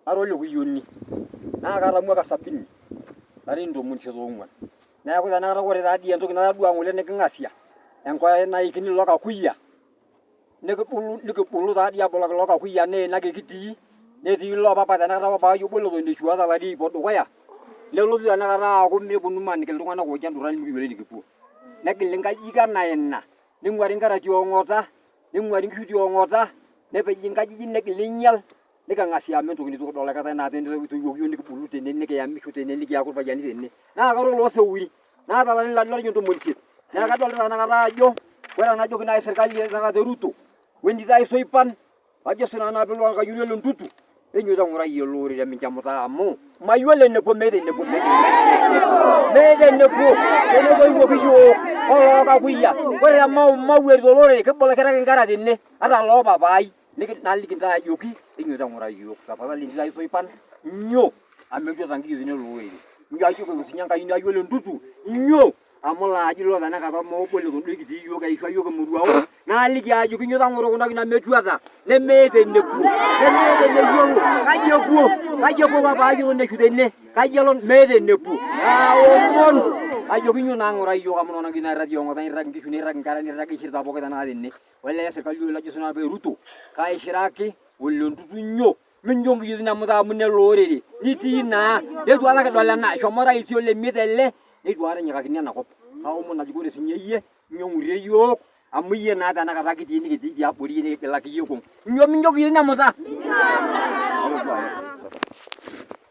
Ara ole kuyioni naa kaata mwaka sabini larin ntomoni isiet oong'uan. Neeku tenakata ore taa dii entoki natadua ng'ole niking'asia enkoe naikini ilo kakuyia nikibulu nikibulu taa dii abolaki ilo kakuyia naa ene ake kitii netii ilo papa tenakata papaai obo leton ishu oota ilarin iip odukuya nelotu tenakata aaku meponu imaniki iltung'anak ooji Enturra nimikiyiolo enikipuo. Negili inkajijik enaa ina ning'uari inkera tiong'ota ning'uari inkishu tiong'ota nepeji inkajijik negili neinyal niking'asia amu entoki nitu kidol aikata ina tenetoiwuoki iyiook nikibulu tene nikiyamisho tene nikiaku irpayiani tene. Naa kara olooseuri naata ilarin lajo ntomoni isiet. Neeku kadolita tenakata ajo ore enajoki naaji sirkali tenakata e Ruto wentito ai Soipan ajo sinanu naa piilo Olkayioni ole Ntutu enyoito eng'urai ele orere mincho emutaa amu mayiolo enepuo meeta enepuo meeta enepuo tenetoiwuoki iyiook oloo kakuyia ore te maumau erikito olorere kibolokitaki inkera tene ata loo papaai naliki intae ajoki enyoito eng'urai iyiook tapasali entito ai Soipan nyoo amu etuata inkiyioitin ele orere nyoo ajoki sinye enkayioni ai ole Ntutu nyoo amu laaji ilo tenakata obo leton duo kitii iyiook eishua iyiook emoruao naaliki ajoki nyoo tang'oro kuna kina metuata nemeeta enepuo nemeeta eneyiolo kaji epuo kaji epuo papaai eton eshu tene kaji elo meeta enepuo aomon ajoki nyoo naa ng'urai iyiook amu nona nkiyioitin nairrag ong'ata nirrag inkishu nirrag inkera nirrag ishirita pooki tenakata tene olee sirkali lajo sinanu pee Ruto kaishiraki ole Ntutu nyoo mincho nkiyioitin emuta amu nele orere nitii naa neitu aikata kidol ena eshomo orais ole miet ele neitu aikata enyikakini enakop kaomon ajoki ore sinye iyie nyoo ng'urie iyiook amu iyie naa tenakata kitii nikitii tiabori nikigilaki iyie kung nyoo mincho nkiyioitin emuta.